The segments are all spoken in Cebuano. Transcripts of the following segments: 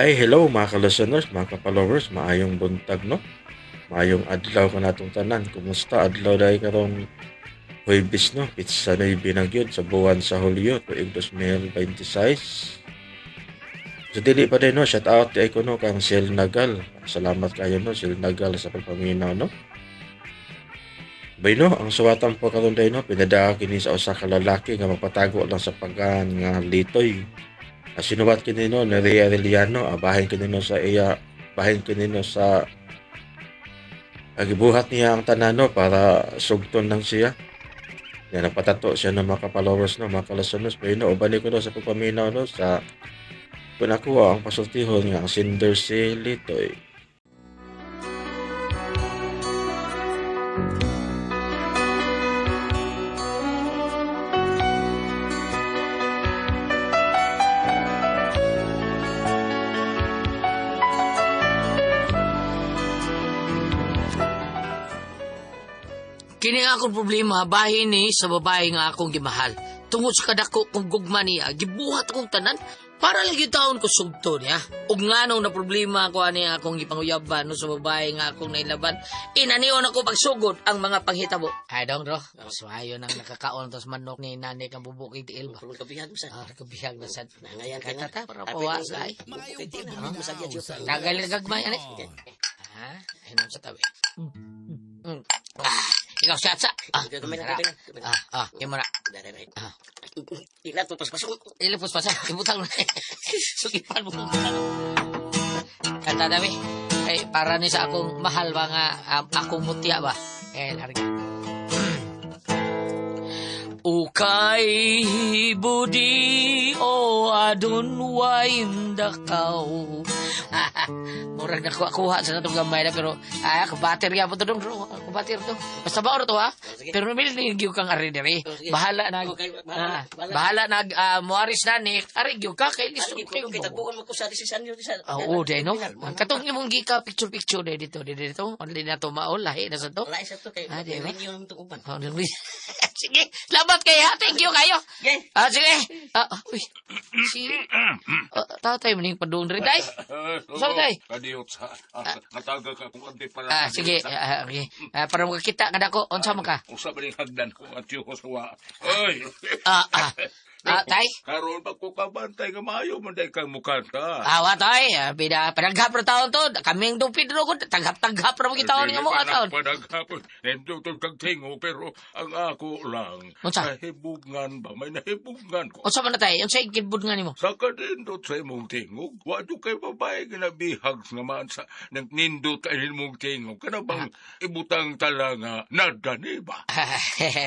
Hi, hello mga ka-listeners, mga ka-followers, maayong buntag, no? Maayong adlaw ka natong tanan. Kumusta adlaw dahil karong Huwebes, no? Pizza na binagyon sa buwan sa Hulyo, tuig 2026. So dili pa din, no? Shout out di ko, no, kang Sel Nagal. Salamat kayo, no, Sel Nagal sa pagpaminaw, no? Bay, no, ang suwatan po karon day, no, pinadaa kini sa usa ka lalaki nga mapatago lang sa pagan nga litoy. Sinuwat kini, no, ni Rhea Arellano, bahin kini, no, sa iya, bahin kini, no, sa gibuhat niya ang tanan, no, para sugton lang siya. Yan, nagpatato siya ng mga ka-followers, no, mga ka-listeners. Pero, no, uban ko, no, sa pagpaminaw, no, sa kung nakuha ang pasultihon nga ang sender si Litoy. Kini ang akong problema, bahin ni sa babae nga akong gimahal. Tungod sa kadako kong gugma niya, gibuhat akong tanan para lang yung taon ko sugto niya. Ug nganong na problema ko ani akong gipanguyaban no, sa babae nga akong nailaban, inanion ako pagsugod ang mga panghitabo. Ay dong bro, suwayo nang nakakaon tos manok ni nani kang bubukig tiil ba. Puro kabihag mo sa. Ah, kabihag na sad. Nangayan ka nga. Katata, para pawa sa ay. Masagya siya. Tagal na gagmay ani. Ha? Hinom sa tabi. Ah, ikaw siya sa. Ah, Gamay na, sarap. gamay na, gamay na. Ah, ah, yun mo na. Dare, dare. Ah. Ila to pasok. Ilipos pa siya. Ibutang mo na. Sukipan mo. Kanta dami. Eh, para ni sa akong mahal ba nga, akong mutya ba? Eh, larga. Ukay budi o adun wain dakaw. Murag na kuha sa natong gamay na pero ay kabater gyapon to dong kabater to. Basta ba to ha? Sige. Pero namili ni gyud kang ari diri. Oh, sige. Bahala na. Okay, bahala, Ah, bahala. bahala nag moaris na ni ari gyud ka kay lisod kayo. Kita bukan mo ko sa si Sanyo sa. Ah, Oo, day no. Ang katong imong gika picture picture day dito, day dito. Only na to maol lahi na sa to. Wala isa to kay. Ah, di ba? Yung tukuban. Oh, sige, salamat kayo ha. Thank you kayo. Okay. Ah, sige. Ah, ah, uy. Si tatay mo ning padung diri day. Sorry, tay. Kadiyot sa. Nataga ka kung ante pala. Ah, sige. Ah, okay. Ah, para makakita ka dako, unsa man ka? Usa ba ning hagdan ko at tiyo ko sa wa. Oy. Ah, ah. Ah, tay. Karon pa ko kabantay nga maayo man day kang mukanta. Awa tay, ah, bida panaghap ra taon to. Kaming dupid ro ko, taghap-taghap ra mo gitaon nga mo taon. Panaghapon. Nindot kag tingo pero ang ako lang. Unsa? Nahibungan ba? May nahibungan ko. Unsa man na tay? Unsa gibud nga nimo? Sa kanindot sa imong tingog, wa jud kay babae ginabihag nga man sa nang nindot kay imong tingog. Kana bang ibutang tala nga nagani ba?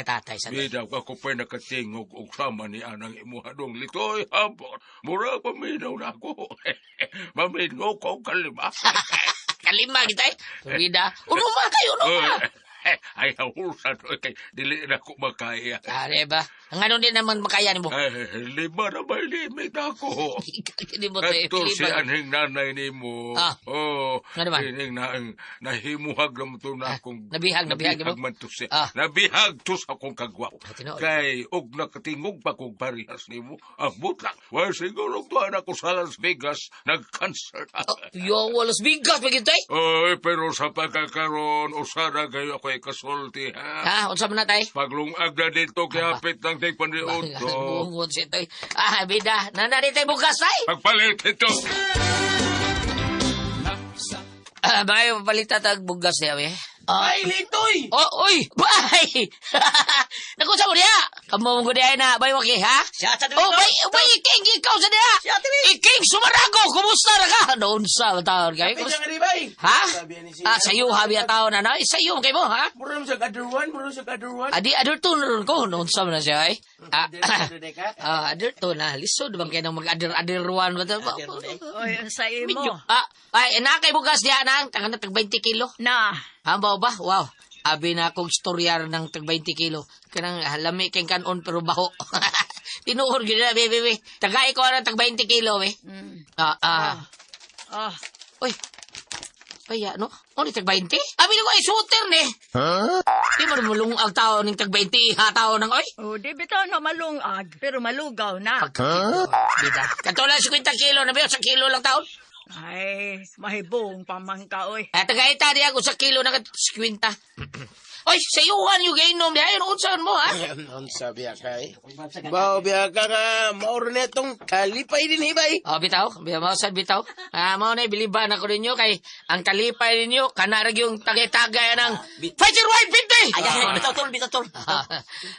Tatay sa Bida ako pa'y nakatingog og sama ni anang imuhadong litoy hapon. Mura paminaw na ako. Maminaw ko kalima. Kalima kita eh. Bida, uno ma kayo, uno ma. Ay, hausan kay dili na ko makaya. Are ba? Ang ano din naman makaya nimo? Ay, lima na may limit ako. Hindi mo tayo. Kadto si anhing nanay nimo. Ah. Oh, Nga naman? Ining na, nahimuhag naman to na Ah, akong... nabihag, nabihag nimo? man to siya. Ah. Nabihag to sa akong kagwapo. Ah, tinuod. Kay, og nakatingog pa kong parehas nimo. Ang butlak. Well, siguro tuwan ako sa Las Vegas nag-concert. Oh, yo, walas bigas pa kita eh. Oy, pero sa pagkakaroon, usara kayo ako'y kasulti, ha? Ha, unsa man na tay? Paglungag na dito, kaya hapit lang tayo paniod to. Bungon siya tay. Ah, bida, nana di tay bugas tay. Pagpalit ito! Ah, bayo papalitan tag bugas niya eh. Ay, litoy. Oh, oy, bay. Naku sa mo diha. Kamo mo diha na, bay waki ha? Siya sa Oh, bay, bay, iking ikaw sa diha. Siya, tini. Iking sumarago, kumusta na ka? Noon sa taon kayo. Kapit nga di bay. Ha? Sabi ni siya. Ah, sayo habi ang taon na na. Eh, sayo kay mo, ha? Mura mo sa other one, mura sa other one. Adi, adult to na ron ko. Noon sa na siya, eh. Ah, Other ka? ah, adult to na. Lisod bang kayo ng mag-adder-adder one? Oy, sa imo. Medyo. Ah, ay, nakay bugas diha na. Tangan na, tag 20 kilo. Na. Hambaw ba? Wow. Abi na akong storyar ng tag 20 kilo. Kanang lami kay kanon pero baho. Tinuod gyud na, baby, baby. Tagay ko na tag 20 kilo, eh. Ah, ah. Ah, Uy. Paya, no? Ano tag 20? Abi na ko ay shooter ni. Huh? Di mo mulung ang tao ning tag 20 ha tao nang oy. oh, di bitaw na malungag, pero malugaw na. Pagka. Bida. Kato lang 50 kilo na ba? Sa kilo lang taon. Ay, mahibong pamangka, oy. Ah, tagaita diya ako sa kilo na 50. Oy, sa iyuhan yung gainom diya. Ayun, unsaon mo, ha? Unsa biya kay? Bao biya ka nga mauro na itong kalipay din hibay. Oh, bitaw, bitaw, mao sad bitaw. Ah, mao na biliban ako ninyo kay ang kalipay ninyo kanarag yung tagay-tagay ng Fighter White 50. Ay, ay, bitaw tol, bitaw tol.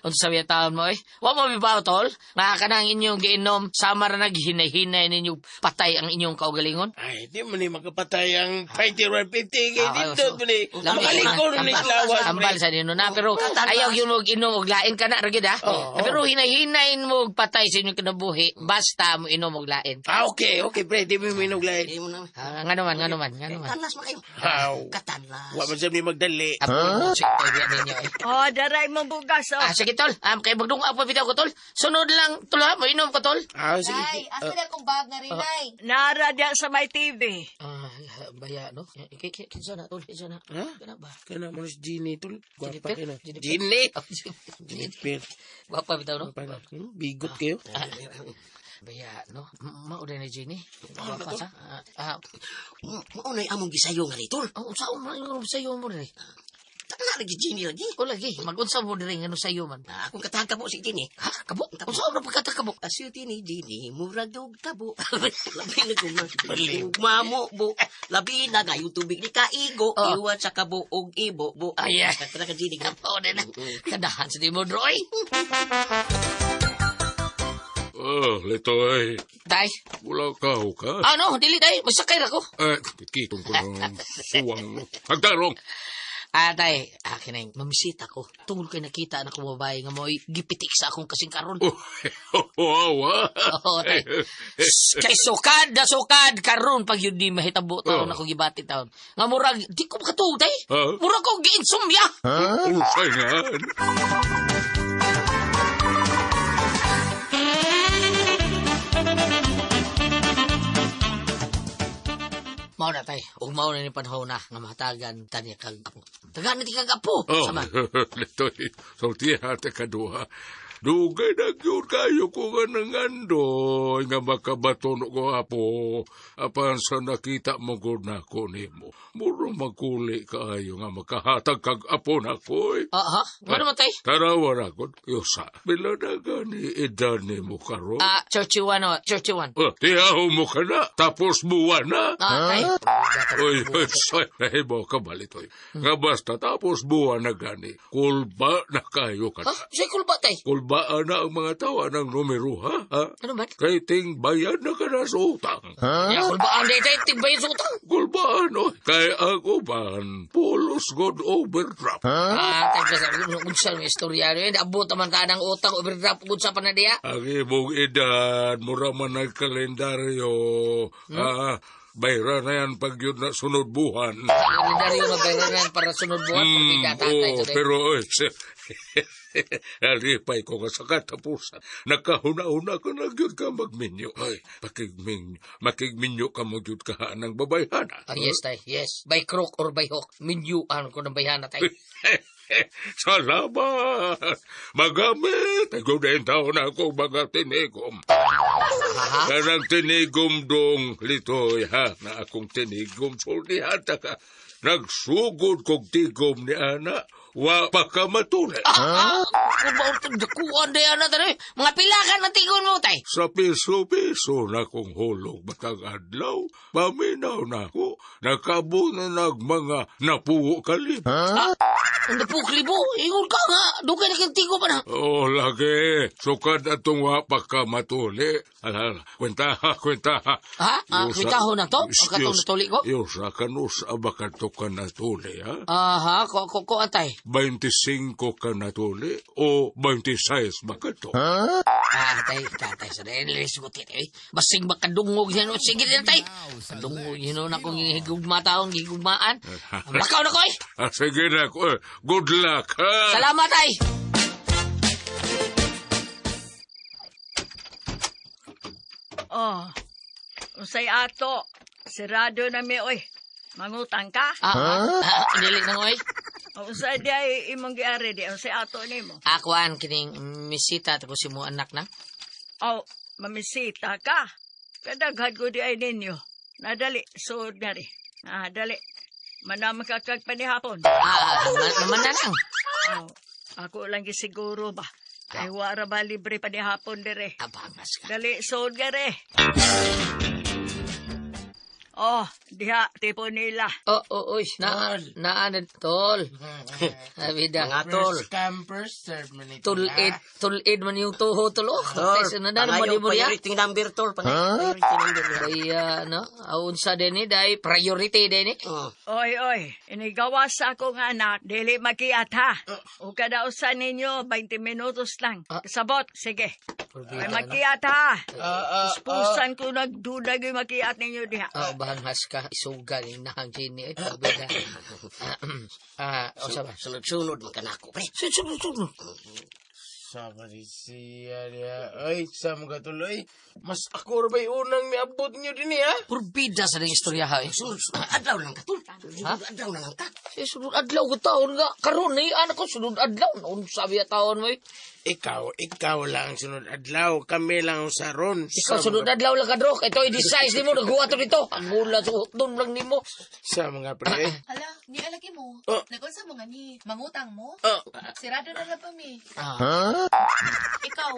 Unsa sabi taon mo eh? Wa mo bibaw tol? Nga kanang inyong giinom sama ra naghinay-hinay ninyo patay ang inyong kaugalingon. Ay, di mo ni makapatay ang fighter 150 kay Ah, dito so, mo ni. lami- Makalikor ni ambal- lawas. Ambal sa nino na pero ayaw yun mo inom og lain ka na ra gid ha. Oo. Pero hinay-hinayin mo og patay sa inyong kinabuhi basta mo inom og lain. Ah, okay, okay, pre, di mo minuglain. Di mo na. Ah, ngano man, ngano man, ngano man. Tanlas man kayo. Aw. Katanlas. Wa man siya ni magdali. Huh? Ninyo, eh. Oh, daray mo bugas, oh. Ah, sige tol. Ah, kay magdung pa bitaw ko tol. Sunod lang tol ha, moinom ko tol. Ah, sige. Nay, asa na akong bag na rin, Nay? Nara diya sa may TV. Ah, baya no. Kinsa na tol, kinsa na. Ha? Kana ba? Kana mo si Genie tol. Gwapa Jennifer? ka na. Jennifer? Genie. Oh, Jennifer. Gwapa bitaw no. Gwapa na. Bigot kayo. Baya no. Mao ni Jenny. Gwapa sa. Ah, ah, Mao na among gisayo nga rin, tol. oh, unsa man yung sayo mo diri? Tala lagi Jenny lagi. O lagi, magunsa mo diri ngano sayo man. Ah, akong katagkabo si Jenny. Ha, kabo? Unsa man pagkatakabo? Asyuti ni Jenny, murag og kabo. Labi na kuma. Mamo bo. Labi na gayo tubig ni kaigo. Oh. Iwan sa kabo og ibo bo. Ay, ay. Tara ka Jenny. Mao na. Kadahan sa di mo droy. Oh, litoy. Tay. Wala ka ka. Ano, dili tay, masakay ra ko. Eh, kitong ko ng suwang mo. Hagtarong! Ah, tay, akin na yung mamisita ko. Tungol kay nakita na ko babae nga mo'y gipitik sa akong kasingkaron. Oh, wow, ah. Oo, tay. Kay sukad na sukad karon pag yun di mahitabo taon Oh. ako gibati taon. Nga murag di ko makatuog tay. Ha? Murag ko giinsomya. Usay nga. Mao na tay, ug mao na ni panahon na nga mahatagan tani kag apo. Tagaan ni kag apo. Oh, Sama. litoy. Sultiha ta kaduha. Dugay na gyud kayo ko nga nangandoy nga makabatono ko apo. Apan sa nakita mo gud nako nimo. Muro magkuli kaayo nga makahatag kag apo nako. Eh. Ah, ha? Ngano man tay? Tarawa ra gud. Yosa. Pila na gani edad nimo karon? Ah, 31 oh, 31. Oh, tiyaho mo ka na, tapos buwan na. Ah, tay. Oy, oy, soy, nahimo ka balitoy. Nga basta tapos buwan na gani, kulba na kayo ka Ha? na. Say kulba tay. Kulbaan na ang mga tawa ng numero, ha? Ha? Ano man? Kay ting bayad na ka na sa utang. Ya kulbaan day tay, tigbayin sa utang. Kulbaan, oy. Kay ang uban, pulos god overdraft. Ah, tay sa unsa may istorya ni abot man ka ng utang overdraft unsa pa na diya. Ang imong edad, mura man ang kalendaryo. Ah, bayra na yan pag yun na sunod buwan. Kalendaryo nga bayranan para sunod buwan pag tatay Oo, pero alipay ko nga sa katapusan. Nakahuna-huna ko na gyud ka magminyo. Ay, pakigminyo, makigminyo ka mo gyud ka ng babayhana. Ah, yes, tay. Yes. By crook or by hook. Minyuan ko ng bayhana, tay. Salamat! Magamit! Ay, taon na ako mga tinigom. Ha? Kanang tinigom dong, litoy ha, na akong tinigom. Sultihan ta ka. Nagsugod kog tigom ni ana, wa pa ka matulay. Ah, kung ba ito, dakuan na yan na, tay. Mga pila ka ng tigon mo, tay. Sa piso-piso na kong hulog matag adlaw, paminaw na ako, nakabo na nag mga napuo kalib. Ang napukli mo, ingon ka nga. Doon kayo nakagtigo pa na. Oh, lagi, sukad atong wa pa ka matuli. Ala, kwenta ha, kwenta ha. Ha? Ah, kwentahon na to? Ang katong natuli ko? Yusa kanus abakan to ka natuli, ha? Aha, ko, ko, ko, atay. 25 ka natuli o 26 ba ka to? Ah, tay, tatay, sa dahil lisgot tay. Basig makadungog yan. O, sige na, tay. Kadungog yan na akong higugma taong higugmaan. Lakaw na ko, eh. Ah, sige na, eh, good luck, ha? Salamat, tay. Oh. Unsay ato? Sirado na mi oy. Mangutang ka? Ah, ah, ah, dili na, oy. O, Unsay di ay imong giari di unsay ato nimo? Akuan kining misita ko si mo anak na. Aw, mamisita ka. Kadaghad ko di ay ninyo. Nadali, suod nga rin. Ah, dali. Manamang kakag panihapon. Ah, naman na lang. Oh, ako lang gisiguro ba. Kay wara ba libre panihapon dire. Abangas ka. Dali, suod nga rin. Oh, diha, tipo nila. Oh, oh, oy, na, na, na, tol. Abida. Mga tol. First come, first serve man ito. Tulid, tulid man yung tuho, tol. Oh, Tol, kaysa na na, pangayo mo mo niya. priority number, tol. Pangayo priority number. Kaya, no, aun sa din eh, dahil priority din eh. Oh. Oy, oy, inigawa sa akong anak, dili makiat ha. O kada usa ninyo, 20 minutos lang. Ah. Sabot, sige. Purbida, Ay no? makiat ha. Ah, ah, Puspusan ko nagdudag yung makiat ninyo diha. Oh, bangas ka. Isugal yung nahang genie. Eh, purbida. Ah, o sa ba? Sunod-sunod man kanako, pre. Sunod, sunod. Sabi siya niya. Ay, sa mga tuloy. Mas ako ra ba'y unang miabot niyo din eh, ha? Purbida sa ring istorya ha. Eh. Sunod-sunod adlaw lang ka, tol. Sunod adlaw na lang ka. Eh, sunod adlaw ko taon nga. Karon eh, anak ko, sunod adlaw. Noon sabi ya taon mo eh. Ikaw lang sunod adlaw. Kami lang ang saron. Ikaw, sunod adlaw lang ka, Drok. Ito, i-size ni mo. Naghuwa to dito. Ang mula sa hutdon lang ni mo. Sa mga pre. Hala, ni alaki mo. Oh. Nagunsa mo nga ni? Mangutang mo? Oh. Sirado na lang pa mi. Ah. Ikaw,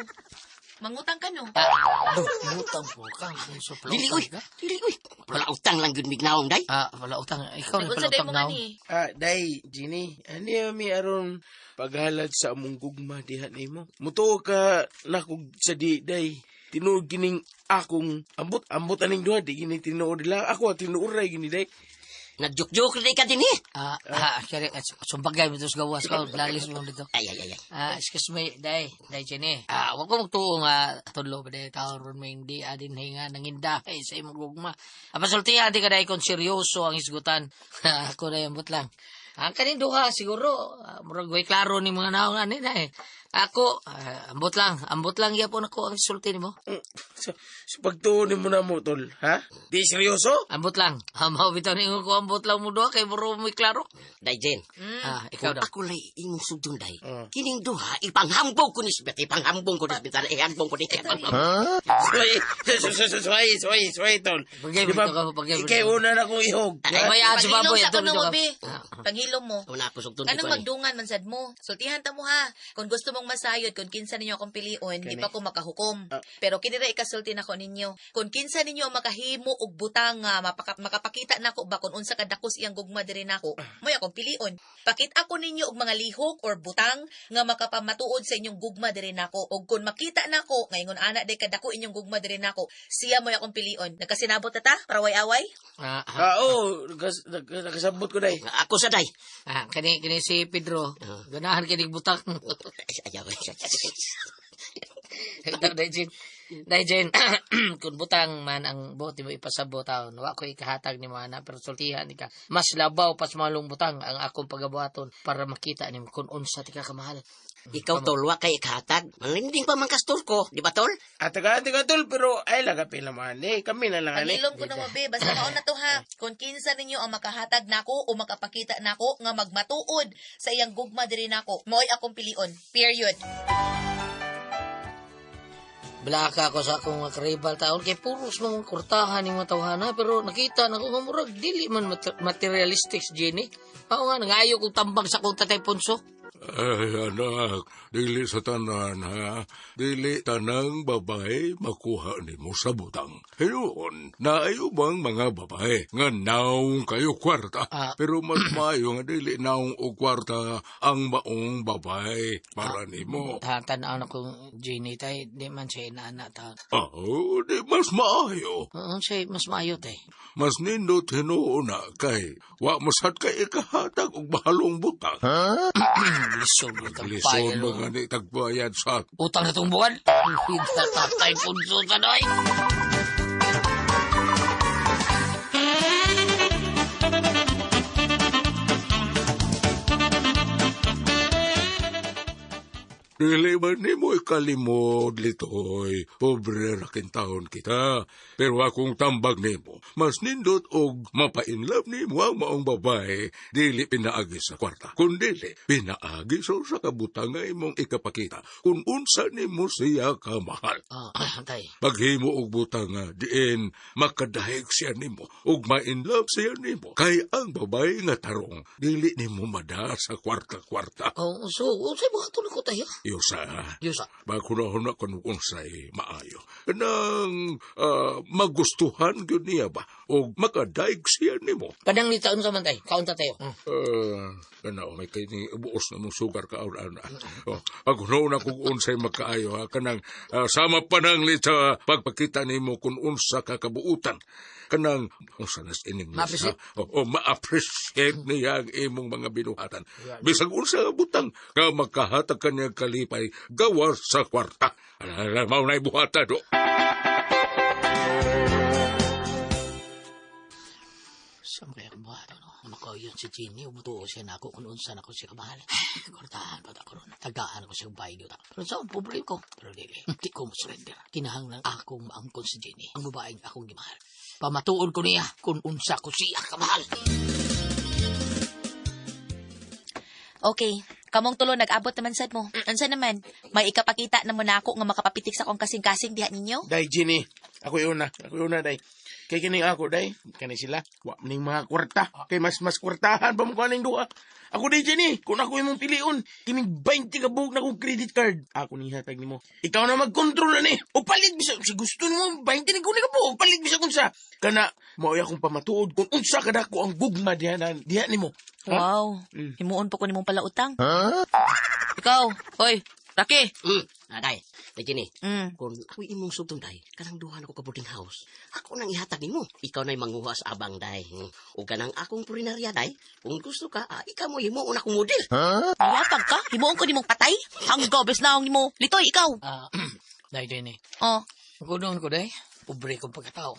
mangutang ka no? Ah, utang po ka. Dili, uy. Dili, uy. Wala utang lang gyud mignaong, day. Ah, wala utang. Ikaw na Nagunsa pala day utang mo nga na. ni? Ah, day, Ginny. Ano yung mi aron paghalad sa among gugma diha nimo? Mutuo ka nakog sa di, day. Tinuod gining akong ambot ambot aning duha di gini tinuod lang ako tinuoray gini day. Nagjuk-juk na ka din eh. Ah, ah, kaya, sumbagay mo ito sa gawas ka. Lalis mo dito. Ay, ay, ay, ay. Ah, excuse me, day, day Jenny. Ah, wag ko magtuo nga tudlo ba day taon ron may hindi adin hinga nanginda ay sa imong gugma. Ah, pasultihan di ka day kung seryoso ang isgutan. Ako na yung lang. Ang kaning duha siguro, ah, murag way klaro ni mga naong ani na eh. Ako, ah, ambot lang gyapon ako ang sulti nimo. Sa pagtuo nimo na mo tol, ha? Di seryoso? Ambot lang. Amaw bitaw ni ko ambot lang mo duha kay muro mo'y klaro. Day, Jen. Ah, ikaw Kung daw. ako lay imong sugdon, day. Oh. Kining duha, ipanghambong ko ni Sibet. Ipanghambong ko ni Sibet. Ihangbong ko ni Suway, suway, suway, suway, tol. Bagay, Di ba, bitaw ka, bagay, Ikay bitaw. una na kong ihog. Ay, may adyo ba Panghilom boy? sa Ito, kuno dito mo, ka. be. Ah. Panghilom mo. Una ako sugdon. Anong magdungan man sad mo? Sultihan ta mo ha. Kung gusto mong masayod, kung kinsa ninyo akong pilion, di pa ko makahukom. Pero kinira ikasulti nako ninyo. Kung kinsa ninyo ang makahimo og butang nga makapakita nako ba kung unsa kadakos iyang gugma diri nako, mo'y akong pilion. Pakita ko ninyo og mga lihok or butang nga makapamatuod sa inyong gugma diri nako. Og kung makita nako ngayon ana day kadako inyong gugma diri nako, siya mo'y akong pilion. Nagkasinabot ta ta para way away? Ah, ah. Ah, oo, nakasabot ko day. Ako sa day. Ah, kani kani si Pedro. Ganahan kini butang. Ay, ayaw. Ikaw, Dai Jen. Dai Jen, kung butang man ang bote mo ipasabot taon, wa ko ikahatag ni mana pero sultihan ni ka. Mas labaw pas malong butang ang akong pagabuhaton para makita nimo kung unsa ti ka kamahal. Ikaw, tol, wa kay ikahatag. Malinding pa man kastor ko. Di ba, tol? At taga, taga, tol, pero ay lagapin naman eh. Kami na lang, ani. Panghilom ko na mo, be. Basta maon na to, ha. Kung kinsa ninyo ang makahatag nako o makapakita nako nga magmatuod sa iyang gugma diri nako, mo'y akong pilion. Period. Blaka ako sa akong mga karibal taon kay puros mga kurtahan ni mga tawhana pero nakita na ko nga murag dili man materialistic si Jenny. Oo nga nangayo kong tambang sa akong tatay Ponso. Ay, anak, dili sa tanan, ha? Dili tanang babae makuha nimo sa butang. Hinuon, naayo bang mga babae nga naong kayo kwarta? Ah. Pero mas maayo nga dili naong og kwarta ang maong babae para nimo. Tanaw na kong Jenny tay di man siya inaana taon. Oh, di mas maayo. Oo, siya mas maayo tay. Mas nindot hinuon na kay wa masad kay ikahatag og bahalong butang. Lisod mo Lisod mga ni tagbayad sa Utang na itong buwan. Hindi tatay punso sa noy. Dili man nimo ikalimod, Litoy. Pobre ra taon kita. Pero akong tambag nimo, mas nindot og mapainlove nimo ang maong babae, dili pinaagi sa kwarta. Kundili, pinaagi sa usa ka butang nga imong ikapakita kung unsa nimo siya kamahal. Tay. Paghimo og butang nga diin makadahig siya nimo ug ma-inlove siya nimo. Kay ang babae nga tarong dili nimo mada sa kwarta-kwarta. Oh, so, unsay buhaton nako tay? Yusa, Yusa. Bakunahon na kung unsay maayo. Kanang magustuhan gyud niya ba og makadaig siya nimo. Kanang nitaon sa man tay, kaunta tayo. Kana may kay ni buos na mong sugar ka aw na. Oh, pag na kung unsay makaayo ha kanang sama pa nang sa pagpakita nimo kung unsa ka kabuutan. Kanang unsa nas in English ha? Oh, ma-appreciate niya ang imong mga binuhatan. Bisag unsa nga butang ka makahatag ka niya kalipay gawas sa kwarta. Ala, mao na ibuhata do. Saan kaya kung buhaton, no? Makayon si Jenny, umutuo siya na ako kung unsa na ko siya kamahal. Kortahan pa ako ron. Tagaan ako siya bayad yun. Pero saan problema ko? Pero dili, di ko mo-surrender. Kinahanglan akong maangkon si Jenny, ang babaeng akong gimahal. Pamatuon ko niya kung unsa ko siya kamahal. Okay, kamong tulo nag-abot naman sad mo. Unsa naman? May ikapakita na mo nako nga makapapitik sa akong kasing-kasing diha ninyo? Day, Jenny. Ako una. Ako una, day. Kay kining ako, day. Kani sila. Wa ning mga kwarta. Kay mas kwartahan pa mo kaning duha. Ako, day, Jenny. Kung ako imong pilion, kining 20 ka buok na kong credit card. Ako ning hatag nimo. Ikaw na magkontrol ani. O palit bisa si gusto nimo 20 ni ko ni ka buok. Palit bisa kung sa. Kana maoy akong pamatuod kung unsa kadako ang gugma diha na diha nimo. Ha? Wow. Himuon pa ko nimong palautang. Ikaw, hoy, Raki. Day, day Jenny. Kung ako imong sugtong day, kanang duha na ko ka boarding house. Ako nang ihatag nimo. Ikaw na'y manguha sa abang day. O kanang akong purinarya day, kung gusto ka, ikaw mo himuon akong model. Wapag ka? Himuon ko nimong patay? Hanggaw, bes naong nimo. Litoy, ikaw. Day, Jenny. Oh. Kunoon ko, day. Pobre kong pagkatao.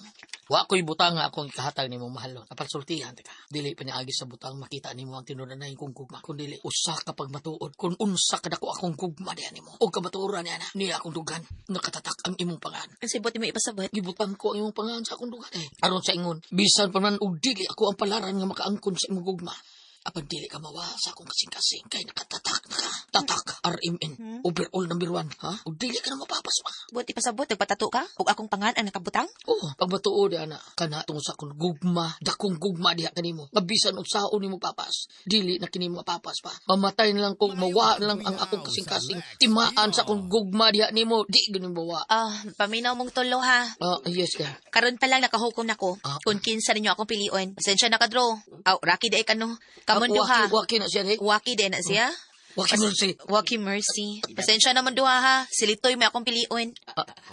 Wa ko'y butang nga akong ikahatag nimo mahalon. Apalsultihan ka. Dili pa niagi sa butang makita nimo ang tinuranay kong gugma. Kun dili usa ka pagmatuod kun unsa kadako akong gugma diha nimo. Og kamatuoran niya na niya akong dugan nakatatak ang imong pangan. Ang sibot nimo ipasabot. Gibutang ko ang imong pangan sa akong dugan eh. Aron sa ingon, bisan pa man og dili ako ang palaran nga makaangkon sa imong gugma. Apan dili ka mawa sa akong kasing-kasing kay nakatatak na ka. Tatak RMN. Overall number 1, ha? Og dili ka na mapapasma. Buot ipasabot, nagpatato ka? Og akong pangan ang nakabutang? Oh, pagmatuod ana kana tungod sa akong gugma, dakong gugma diha kanimo. Nga bisan og saon nimo papas, dili na kini mapapas pa. Mamatay na lang ko, mawa na lang ang akong kasing-kasing. Timaan sa akong gugma diha nimo, di gani mawa. Paminaw mong tulo ha. Yes ka. Karon pa lang nakahukom nako. Kung kinsa ninyo akong pilion. Pasensya na ka, Dro. Aw, Raki di kano. Kamon duha. Waki na siya, eh. Waki di na siya. Waki mercy. Waki mercy. Pasensya naman duha ha. Silitoy may akong pilion.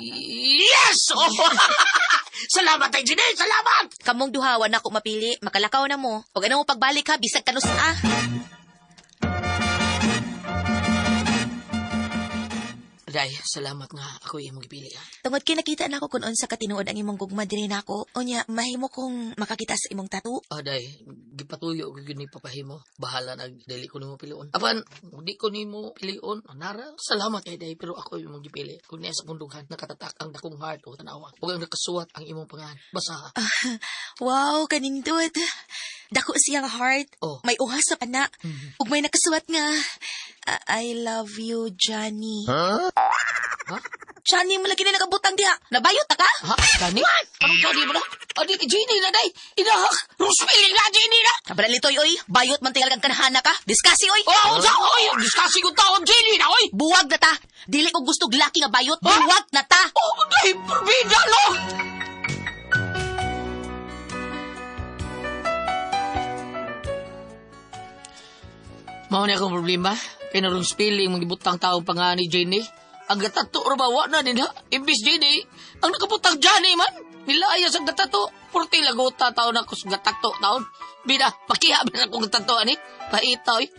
Yes! Oh! Salamat ay Jenny! Salamat! Kamong duha, wala ko mapili. Makalakaw na mo. Huwag na mo pagbalik ha. Bisag kanus ah. Day, salamat nga ako imong gipili ha. Tungod kay nakita na ako kung unsa ka tinuod ang imong gugma diri nako. Unya, mahimo kong makakita sa imong tattoo. Day, gipatuyo ko gyud ni papahimo. Bahala na dili ko nimo pilion. Apan, di ko nimo pilion. Nara, salamat kay day, pero ako imong gipili. Kung niya sa akong dughan, nakatatak ang dakong heart o tanawa. Ug ang nakasuwat ang imong pangan. Basa. Wow, kanindot. Dako siyang heart. Oh. May uhas sa pana. Ug may nakasuwat nga. I love you, Johnny. Huh? Ha? Johnny, malagi na nakabutang diha. Nabayot na ka? Ha? Johnny? Anong Johnny mo na? Adi, Jenny na, day! Inahak! Ruspili na, Jenny na! Kabalan litoy, oy. Bayot man tingal kang kanahana ka. Diskasi, oy. Oh, sa, oy! Diskasi ko taon, Jenny na, oy! Buwag na ta. Dili ko gusto laki nga bayot. Buwag na ta. Oh, day! Perbida, no! Mao ni akong problema. Kaya spilling, magibutang taong pangani, Jenny. Ang gatato ra ba, wa na din ha? Imbis Jenny, ang nakabutang Johnny man. Nilaya sa gatato. Purti lagota taon ako sa gatato taon. Bida, pakiha ba na akong gatato ani? Paita, oy.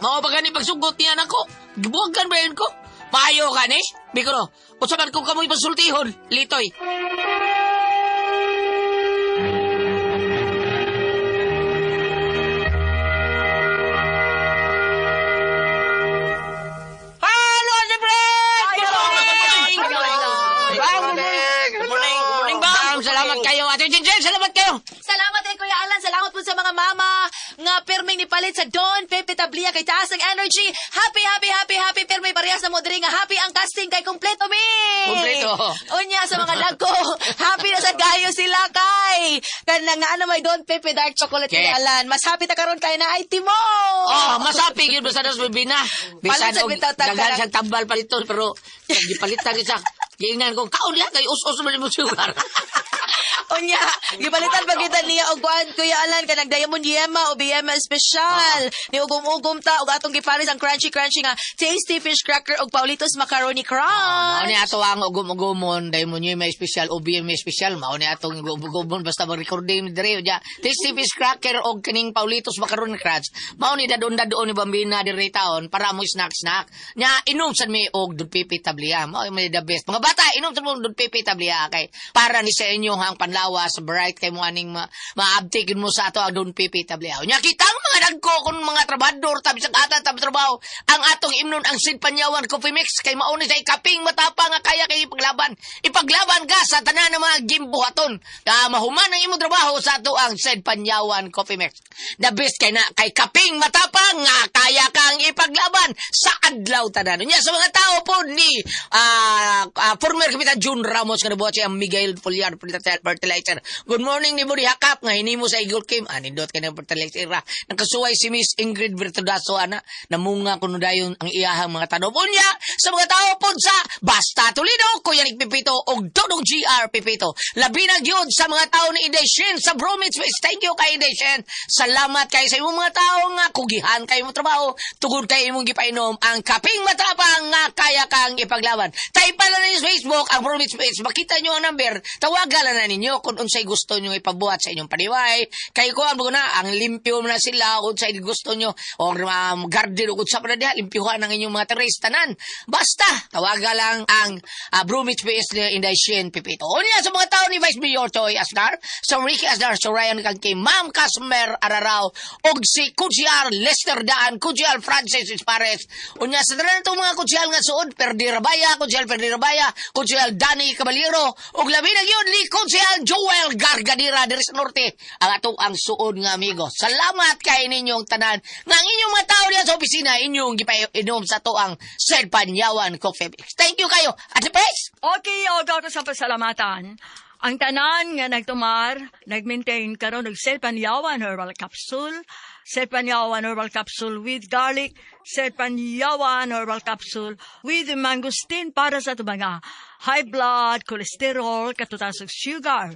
Mao pa gani pagsugot niya nako. Gibuwagan ba yun ko? Maayo ka ni? Bikro, usapan ko kamoy pasultihon. Litoy. pirming nipalit sa Don Pepe Tablia kay taas ang energy. Happy, happy, happy, happy. Pirmi parehas na mo diri nga happy ang casting kay kompleto mi. Kompleto. Unya sa mga lagko, happy na sad kayo sila kay kanang nga ano may Don Pepe dark chocolate ni Yes. Alan. Mas happy ta karon kay na ay Timo. Oh, masapi gyud basta nas bibina. Palit Bisan sa og bitaw tag- daghan siyang tambal paliton pero gipalitan gyud siya. Giingnan ko kaon diha kay us-us man mo sugar. Unya, gibalitan pa kita niya og kuan Kuya Alan kanang Diamond Yema o BM special. Ni ugom-ugom ta og atong gipares ang crunchy crunchy nga tasty fish cracker og Paulitos macaroni crunch. Mao ni ato ang ugom-ugomon dahil mo niyo may special OBM may special mao ni atong ugom-ugomon basta mag-recording dire ja. Tasty fish cracker og kining Paulitos macaroni crunch. Mao ni dadon-dadon ni Bambina dire taon para mo snack snack. Nya inom sad mi og Don Pepe Tablia. Mao may the best. Mga bata inom sad mo og Don Pepe Tablia kay para ni sa inyo ang panlawas bright kay mo aning maabtik mo sa ato ang Don Pepe Tablia. Nya kitang mga dagko kun mga trabador tabi sa ata tabi trabaho ang atong imnon ang Sid Panyawan Coffee Mix kay mao ni sa ikaping matapang nga kaya kay ipaglaban. Ipaglaban ka sa tanan ng mga gimbuhaton. Ka mahuman ang imong trabaho sa ato ang Sid Panyawan Coffee Mix. The best kay na kay kaping matapang nga kaya kang ipaglaban sa adlaw tanan. Unya sa mga tao po ni former Kapitan June Ramos nga nabuhat siya ang Miguel Foliar Fertilizer. Good morning ni Budi Hakap nga hinimo sa Eagle Kim. Anindot kay ng fertilizer ra. Nakasuway si Miss Ingrid Bertodaso ana namunga kuno dayon ang iyahang mga tanom. Unya sa mga tao pod sa Basta Toledo, Kuya Nick Pipito og Dodong GR Pipito. Labi na gyud sa mga tao ni Inday Shin sa Bromits. Thank you kay Inday Shin. Salamat kay sa imong mga tao nga kugihan kay imong trabaho tugod kay imong gipainom ang kaping matapang nga kaya kang ipaglaban. Type pa lang ninyo sa Facebook ang Bromits Page. Makita nyo ang number. Tawagan na ninyo kung unsay gusto nyo ipabuhat sa inyong paniway. Kay kuan mo na ang limpyo na sila unsay gusto nyo or garden ug unsa pa na diha limpyuhan ang inyong mga terrace tanan. Basta tawagan lang ang Bromwich PS ni Inday Shin Pipito. Unya sa mga tao ni Vice Mayor Toy Asnar, sa Ricky Asnar, sa Ryan Kangki, Ma'am Casmer Ararao, og si Kutsiar Lester Daan, Kutsiar Francis Espares. Unya sa tanan itong mga kutsial nga suod, Perdi Rabaya, Kutsial Perdi Rabaya, Kutsial Danny Caballero, ug labi na gyud ni Kutsial Joel Gargadira diri sa Norte, ang atong ang suod nga amigo. Salamat kay ninyong tanan nga ang inyong mga tao diyan sa opisina inyong gipainom sa to ang Sir Panyawan Coffee Mix. Thank you kayo. Ate Pres? Okay, og ako sa pasalamatan. Ang tanan nga nagtumar, nagmaintain karon og Selpanyawan Herbal Capsule, Selpanyawan Herbal Capsule with garlic, Selpanyawan Herbal Capsule with mangosteen para sa atong mga high blood, cholesterol, katutas ug sugar.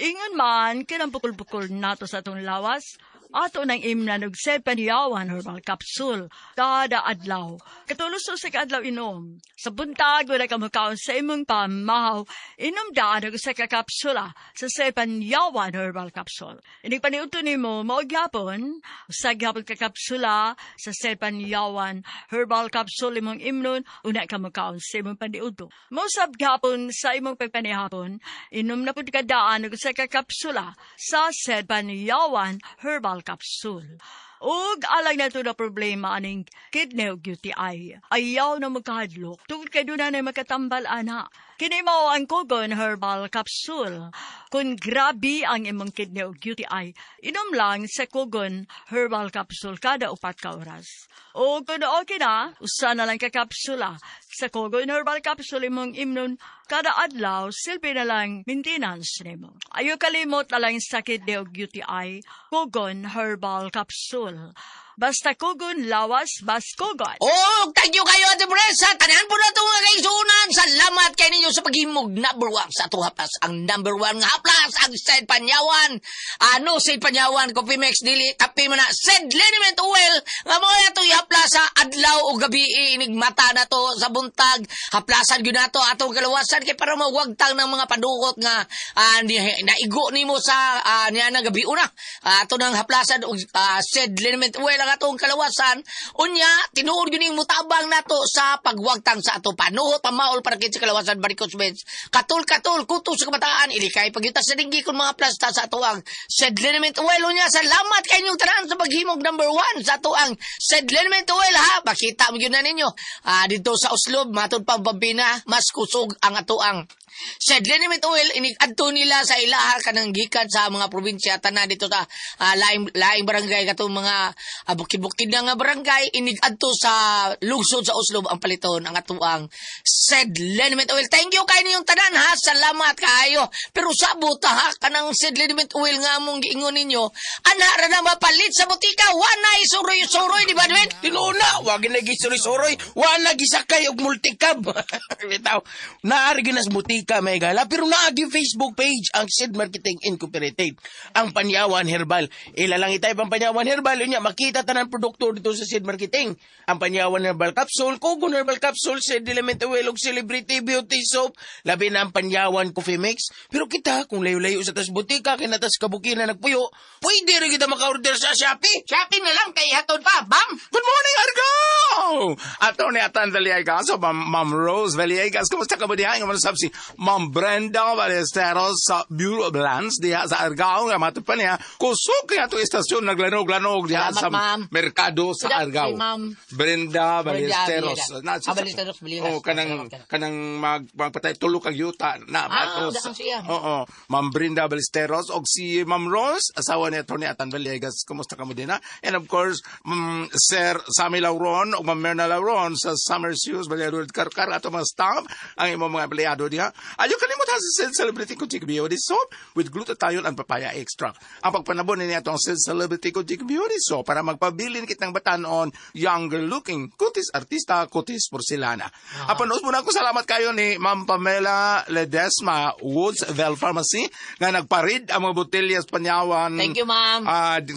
Ingon man, kinang bukol-bukol nato sa atong lawas, ato nang imnan og Selpanyawan Herbal Capsule kada adlaw. Katulos sa kadlaw inom. Sa buntag wala ka mukaon sa imong pamahaw, inom daan og usa ka kapsula sa Selpanyawan Herbal Capsule. Inig paniudto nimo mao gyapon usa gyapon ka kapsula sa Selpanyawan Herbal Capsule imong imnon una ka mukaon sa imong paniudto. Mosab gyapon sa imong pagpanihapon, inom na pud ka daan og usa ka kapsula sa Selpanyawan Herbal Capsule. Ug alang na na problema aning kidney ug UTI. Ayaw na magkahadlok. Tungod kay doon na makatambal ana. Kini mao ang Kogon Herbal Capsule. Kung grabe ang imong kidney ug UTI, inom lang sa Kogon Herbal Capsule kada 4 ka oras. O kung okay na, usa na lang ka kapsula. Sa Kogon Herbal Capsule imong imnon kada adlaw, silbi na lang maintenance nimo. Ayo kalimot na lang sa kidney ug UTI, Kogon Herbal Capsule. Basta Kogon lawas, bas Kogon. Oh, thank you kayo, Ate Bresa. Tanan po na itong mga kaigsunan. Salamat kay ninyo sa paghimog number one sa atong haplas. Ang number one nga haplas, ang Said Panyawan. Ano, Said Panyawan, Coffee Mix, dili, kape mo na. Said Liniment Oil. Nga mo itong ihaplas sa adlaw o gabi, inig mata na to sa buntag. Haplasan yun na to atong kalawasan kay para mawagtang ng mga padukot nga naigo nimo sa niya na gabi una. Ato nang haplasan og Said Liniment Oil ang atong kalawasan. Unya, tinuod yun yung mutabang nato sa pagwagtang sa ato panuhot, pamaol para kit sa kalawasan varicose veins. Katul-katul, kuto sa kabataan, ilikay pagyutas sa dinggi kung mga plasta sa ato ang Said Liniment Oil. Unya, salamat kay inyong tanan sa paghimog number one sa ato ang Said Liniment Oil, ha. Makita mo yun na ninyo. Dito sa Oslob, matod pa Bambina, mas kusog ang ato ang Seed liniment oil inig-adto nila sa ilaha kanang gikan sa mga probinsya tanan dito sa laing laing barangay katong mga bukid-bukid na nga barangay inig-adto sa lungsod sa Oslob ang paliton ang atuang seed liniment oil. Thank you kay ninyong tanan ha. Salamat kaayo. Pero sabot ha kanang seed liniment oil nga among giingon ninyo ana ra na mapalit sa botika. Wanay suroy-suroy di ba Dwayne? Tinuod na, wag na gisuroy-suroy, wa na gisakay og multicab. Bitaw, naari gyud nas butika may gala, pero naagi Facebook page ang Seed Marketing Incorporated. Ang Panyawan Herbal. Ila lang itay ang Panyawan Herbal, unya makita tanan produkto dito sa Seed Marketing. Ang Panyawan Herbal Capsule, Kogon Herbal Capsule, Seed Element Oil ug Celebrity Beauty Soap, labi na ang Panyawan Coffee Mix. Pero kita, kung layo-layo sa tas butika, kinatas kabukina nagpuyo, pwede rin kita maka-order sa Shopee. Shopee na lang kay hatod pa. Bam! Good morning, Argao! Attorney Atan Villegas o Ma'am Rose Villegas. Kumusta ka ba diha? Nga manusab si Ma'am Brenda Ballesteros sa Bureau of Lands diha sa Argao. Nga matupan niya. Kusog kaya itong istasyon naglanog-lanog diha Salamat, sa ma'am. merkado sa Sila, Argao. si Ma'am Brenda Ballesteros. Brenda Villegas. Ballesteros Villegas. Oh, kanang kanang magpatay tulo kag yuta na Dakan siya. Oo. Ma'am Brenda Ballesteros og si Ma'am Rose, asawa ni Attorney Atan Villegas. Kumusta ka mo din ha? And of course, Sir Sammy Lauron og Ma'am Myrna Lauron sa Summer Shoes, Valladolid Karkar ato mga staff, ang imong mga empleyado diha. Ayaw kalimutan sa Sid Celebrity Kutik Beauty Soap with glutathione and papaya extract. Ang pagpanabon ni atong Sid Celebrity Kutik Beauty Soap para magpabilin kitang batanon, younger looking, kutis artista, kutis porcelana. Apan mo na ako salamat kayo ni Ma'am Pamela Ledesma, Woodsville Pharmacy, nga nagparid ang mga botellas Panyawan. Thank you, ma'am.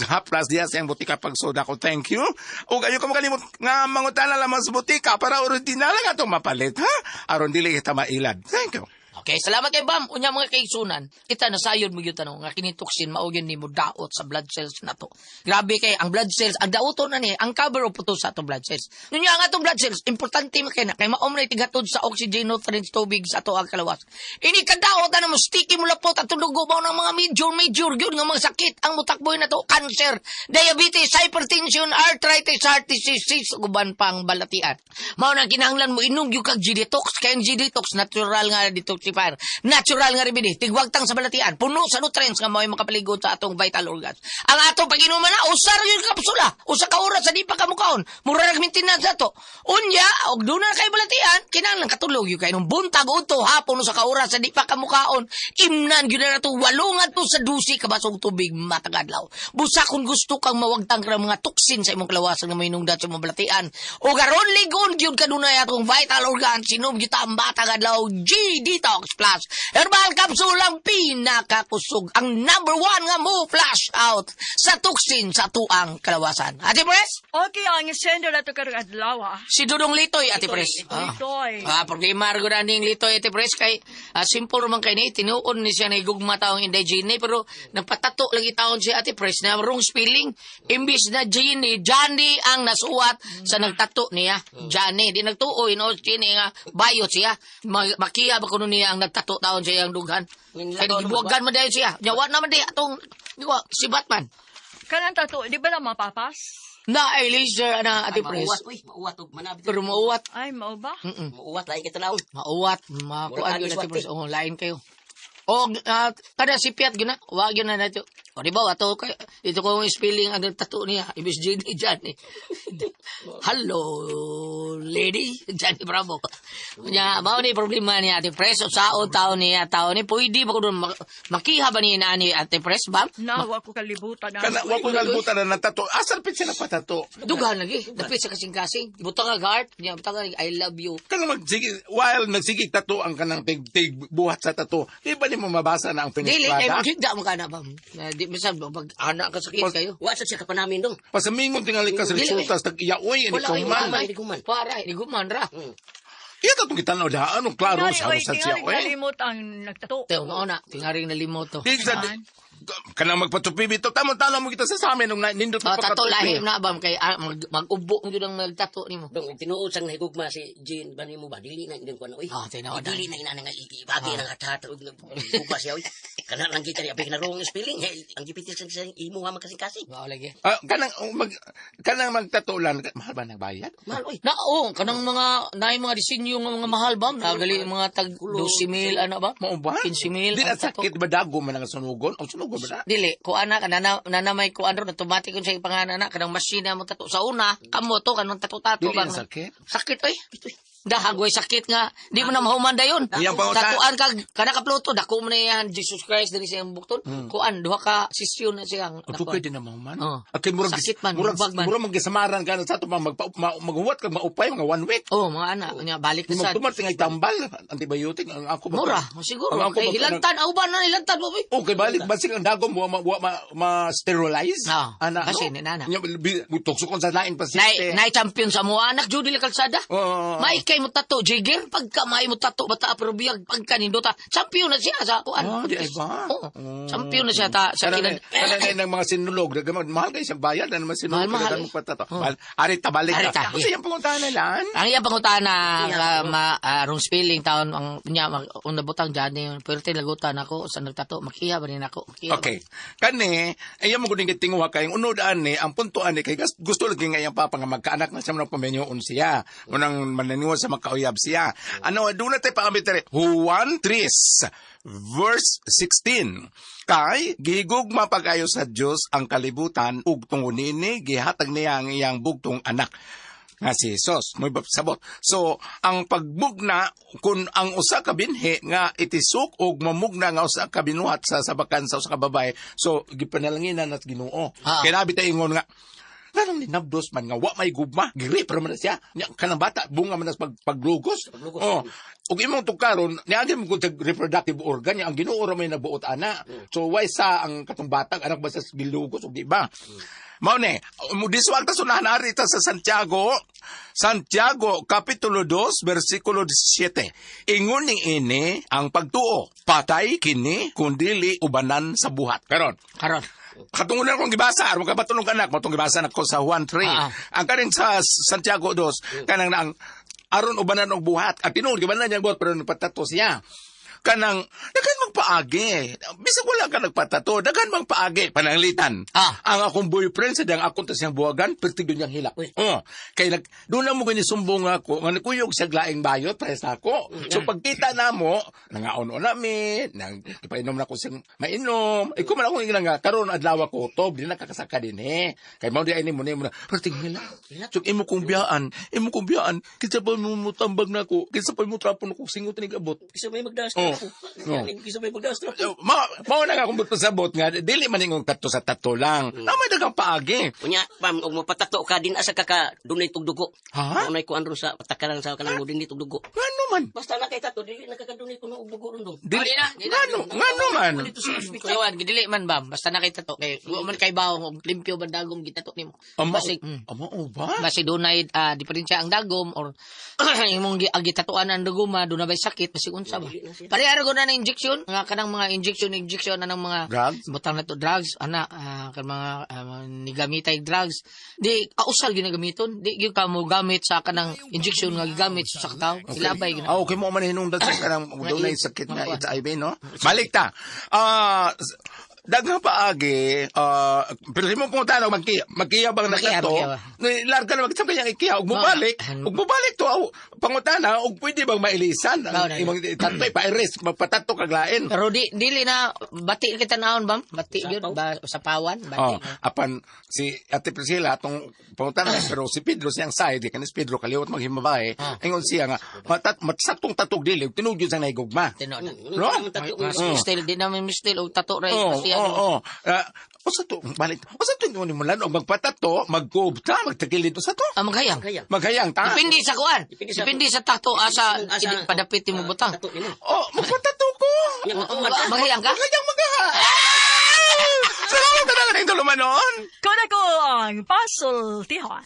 Haplas diya sa iyang butika pagsoda ko. Thank you. Ug ayo ka makalimot nga mangutana lamang sa butika para original nga itong mapalit, ha? Aron dili kita mailad. Thank you. Okay, salamat kay Bam. Unya mga kaigsunan, kita nasayod mo gyud tanong nga kini toxin mao gyud nimo daot sa blood cells nato. Grabe kay ang blood cells, ang daoton na ni, ang cover o puto sa atong blood cells. Unya ang atong blood cells, importante man kay na kay mao man tigatod sa oxygen nutrients tubig sa ato ang kalawas. Ini kadaot na mo sticky mo lapot atong dugo mao ng mga major major gyud nga mga sakit ang mutakboy nato, cancer, diabetes, hypertension, arthritis, heart disease, ug uban pang balatian. Mao nang kinahanglan mo inom gyud kag G-detox kay ang G-detox natural nga detoxifier. Natural nga remedy, tigwagtang sa balatian, puno sa nutrients nga mao'y makapaligon sa atong vital organs. Ang atong pag-inuman na usa ra gyud kapsula, usa ka oras sa di pa kamukaon. Mura ra maintenance ato. Unya og duna kay balatian, kinahanglan katulog gyud kay nung buntag udto hapon usa ka oras sa di pa kamukaon. Imnan gyud na nato walo ngadto sa 12 ka basong tubig matag adlaw. Busa kung gusto kang mawagtang ka ng mga toxin sa imong kalawasan nga mainungdan sa imong balatian. O garon ligon gyud kanunay atong vital organs sinom gyud ta ang matag adlaw G Detox Plus. Herbal capsule ang pinakakusog, ang number one nga mo flush out sa toxin sa tuang kalawasan. Ate Pres? Okay, ang sender na to karong adlaw ah. Si Dudong Litoy, Ate Pres. Litoy. Problema ra gud aning Litoy, Ate Pres, kay simple man kay ni tinuon ni siya na gugma taong Inday Jenny pero nagpatato lagi taon si Ate Pres na wrong spelling imbis na Jenny, Johnny ang nasuwat sa nagtato niya. Johnny di nagtuo no Jenny nga bayot siya. Makiha ba kuno niya ang nagtato taon siya ang dughan. Kay gibuwagan man dayon siya. Nya wa naman di atong di ba, si Batman. Kanang tato, di ba na mapapas? Na ay laser ana Ate Ay, Pres. mauwat, uy, mauwat og manabi. Pero mauwat. Ay, mao ba? Mauwat lain kita naon. Mauwat, makuan Murag yun swerte. natin, Pres. Oo, lain kayo. O, kada si Piat, yun na. Wag yun na natin. O, di ba, ato, kay, ito ko yung spelling ang tattoo niya. Ibis Jenny, Johnny. Hello, lady. Johnny Bravo. Nya, mao ni problema ni Ate Pres. O, saon taon niya, taon ni. Pwede ba ko doon makiha ba ni ani Ate Pres, ba? Na, wa ko kalibutan na. Kana wa ko kalibutan na natato. Asa pit siya nagpatato? Dughan lagi. Dapit sa kasing-kasing. Butang ang heart. Nya, butang ang I love you. Kanang magsige while nagsigig tato ang kanang tig buhat sa tato. Di ba nimo mabasa na ang finished Dili, kay product? maghigda mo ka na ba? Di, minsan, pag anak ka sakit kayo. Wa sad siya kapanamin dong. Pasamingon tingali ka sa Dili, resulta sa tag-iyaoy ini Wala kayo kuman. man. Hindi guman. Para, hindi guman ra. Iya tatong kita daan klaro Tingali, sa oy, sa siya tingali oy. nalimot ang nagtato. Teo, mao na, tingaring nalimot to. Di sa Kanang magpatupi bitaw tamo talo mo kita sa samin nung nindot Oh, tato pagkatupi. lahim na ba kay mag-ubo mo gyud ang magtato nimo. Dong, og tinuod sang nahigugma si Jean ba nimo ba dili na indang kuan oy. Ah, tinuod. Dili na ina nga ibagi ng hat og nagugma siya oy. Kana lang kita ni apik na wrong spelling. Hey, ang GPT sang sang imo ha makasing-kasing. Mao lagi. Ah, kanang oh, mag kanang magtatulan, mahal ba nagbayad? Mahal oy. Na oh, kanang mga naay mga disenyo nga mga mahal ba? Nagali mga tag 12,000 ana ba? Mao ba? 15,000. Di na ang tato. sakit ba dago man ang sunugon? Ang sunugon ba na? Dili, kuan na kana na may kuan ron automatic kun sa ipangalan na kanang machine mo tato sa una, kamo to kanang tato-tato Dili ba? na sakit? Sakit oy. Dahagway sakit nga. Di mo na mahuman dayon. Iyang panguta- Tatuan kag kana ka Pluto dako mo na iyan Jesus Christ diri sa iyang bukton. Kuan duha ka sesyon na siyang. Ang tukay din na mahuman. Oo. At kay murag, Sakit man, murag, murag man. murag magisamaran ka na sa ato, maghuwat ka, maupay, mga one week. Oh, mga anak, nya balik Di na sad. magtumar, tingay tambal, antibiotic. Ang ako ba- Mura, siguro. Ang ako Kay ba- hilantan, aw ba na hilantan mo? Boy? Okay, balik, basig ang dagom, wa ma sterilize. Ah, Ana, kasi no? ni nana. Nya, Tukso kon sa lain Nay, pasyente. nay champion sa mo anak jud dili kalsada. Oo. May kay mo tato jigger pagka may mo tato bata pero biyag pagka nindota champion na siya sa kuan. Ah, di ay ba? Oo. Champion na siya ta sa Kanang kilan. kanang ng mga sinulog, daghan mahal kay siyang bayad, ano man sinulog, Mahal, mahal, daghan eh. magpatato. Oh. Mahal. Arita balik Arita, ta. Kasi yeah. yung pangutahan na lang. Ang iya pangutana nga ma rong spelling taon ang nya mag una butang diyan ni puwerte lagutan ako sa nagtato makiha ba rin ako. Makiha ba? Okay. Kani, ayaw mo kuning tinguha kay unod ani, ang punto ani kay gusto lagi nga iyang papa nga magkaanak na siya mo pamenyoon siya. Unang mananiwa sa makauyab siya. Ano, doon na tayo paamit rin. Juan 3, verse 16. Kay, gigugma pag-ayo sa Dios ang kalibutan ug tungod niini gihatag niya ang iyang bugtong anak nga si Jesus mo sabot. So ang pagbugna kun ang usa ka binhi nga itisok og mamugna nga usa ka binuhat sa sabakan sa usa ka babae, so gipanalanginan at Ginoo. Ah. Kay labi ta ingon nga nganong ninabdos man nga wa may gugma, giri pero man na siya. Nya kanang bata bunga man na sa paglugos. Paglugos. Oh. Ug imong tukaron niagi mo kung reproductive organ niya ang Ginoo ra may nabuot ana. So why sa ang katong batag anak ba sa gilugos ug di ba? Mao ni, diswag ta sunahan ari ta sa Santiago, Santiago kapitulo 2 bersikulo 17. Ingon ning ini ang pagtuo, patay kini kun dili ubanan sa buhat. Karon, Karon. Katungunan akong gibasa, aron kabatulong anak, matong gibasa nako sa Juan 3. Ah, Ang kaning sa Santiago 2, kanang ang aron ubanan og buhat. At tinuod gibanan niya ang buhat pero nagpatato siya. Kanang daghan magpaagi. Bisag wala ka nagpatato, daghan magpaagi pananglitan. Ah. Ang akong boyfriend sa dang akong tas siyang buwagan, pertigo niyang hilak. Oh, kay nag doon na mo gani sumbong ako, nga nakuyog sa laing bayot pares na ako. So pagkita na mo, nangaon na mi, nang ipainom na ko siyang mainom. Ikaw man akong ingnan nga karon adlaw ko tob di nakakasaka din eh. Kay mao di ay nimo nimo na pertig hilak. So imo kong biyaan, imo kong biyaan, kinsa pa mo mutambag nako, kinsa pa mo trapon ko singot ni gabot. Kisa may magdaas Oh. ako. Oh. Kisa may magdaas ako. Ma mao na nga akong pasabot nga dili man ingong tatlo sa tatlo lang. Na may daghang paagi. Unya, pam, og mapatato ka din asa ka ka dunay tug dugo. Ha? Dunay kuan ron sa patakaran sa kanang mo dinhi tug dugo. Ngano man? Basta na kay tato dili nakakadunay kuno og dugo ron dong. Dili, Oh, di na, di na. ngano, ngano man? Dito sa ospital. Kuyawan, gidili man bam basta nakita to. Kay wa man kay bawong og limpyo ba dagom gitato nimo. Ama, Basig, ama o ba? Basi dunay diferensya ang dagom or imong gitatuan ang dagoma doon na bay sakit basig unsa ba. Pareha ra gud na ng injection nga kanang mga injection injection anang mga Drugs? butang na to drugs ana kan mga nigamitay drugs di kausal ginagamiton di gyud ka mo gamit sa kanang injection nga gigamit sa kataw ilabay gyud na. Ah, okay mo man hinungdan sa kanang dunay sakit nga Mga- HIV, no? Balik ta. Ah, daghang paagi, pero mo punta no magkiya, magkiya bang Magkiya, nagtato? magkiya ba? Larga na magtsam kanyang ikiya ug mobalik, ug mobalik to aw, pangutana ug pwede bang mailisan Mao ang na. imong tatlo pa-arrest, magpatato kag lain. Pero di dili na bati kita naon bam bati gyud ba sa pawan bati. Oh, apan si Ate Priscilla atong pangutana pero si Pedro siyang side kay si Pedro kaliwat maghimabay. Ingon siya nga matat matsaktong tatog dili tinuod yun sa nahigugma. Tinuod na. No? Mga mistil di namin mistil og tato ra Oo, kasi oo, ano. oo. Ah, usa to, balik. Usa to ingon mo lan og magpatato, maggubta, magtagilid usa to. Ah, maghayang. Kaya. Maghayang ta. Depende sa kuan. Depende sa- Depende sa tato asa Asa- padapit mo butang. Tato nimo. Oh, magpatato ko. Nya, matuman ka. Maghayang ka? Maghayang magaha. Salamat na lang tulumanon. Kuna ko ang pasultihan.